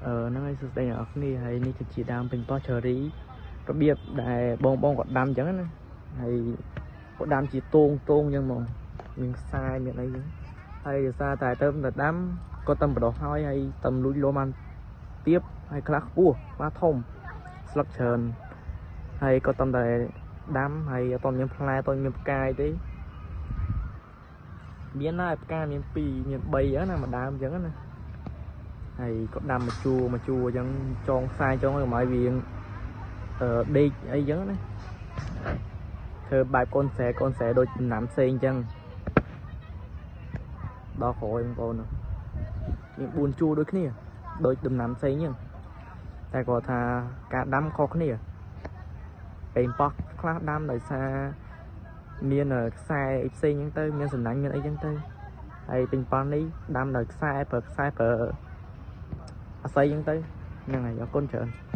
ហ្នឹងហើយសួស្តីអ្នកនរគ្នាហើយនេះគឺជាដើមប៉េងប៉ោះ cherry របៀបដែលបងបងគាត់ដាំអញ្ចឹងណាហើយគាត់ដាំជាតងតងអញ្ចឹងហ្មងមានខ្សែមានអីអញ្ចឹងហើយដោយសារតែទៅតែដាំគាត់តែបដោះហើយហើយតែលូចលោបានទៀបហើយខ្លះខ្ពស់ខ្លះធំស្លឹកច្រើនហើយគាត់តែតែដាំហើយអត់មានផ្លែអត់មានផ្កាយទេមានដែរផ្កាមាន2មាន3អញ្ចឹងណាមួយដើមអញ្ចឹងណា ហើយក៏ដាំមួយជួរមួយជួរអញ្ចឹងចងខ្សែចងឲ្យកុំឲ្យវាអឺដេកអីអញ្ចឹងណាធ្វើបែបកូនស្រែកូនស្រែដូចដំណាំផ្សេងអញ្ចឹងដល់ក្រោយបងប្អូនមាន4ជួរដូចគ្នាដូចដំណាំផ្សេងអញ្ចឹងតែគាត់ថាការដាំខុសគ្នាពេលប៉ោះខ្លះដាំដោយសារមានខ្សែអីផ្សេងអញ្ចឹងទៅមានសំណាញ់មានអីអញ្ចឹងទៅហើយពេញប៉ោះនេះដាំដោយខ្សែប្រើខ្សែប្រើ អាស័យអញ្ចឹងទៅហ្នឹងហើយអរគុណច្រើន។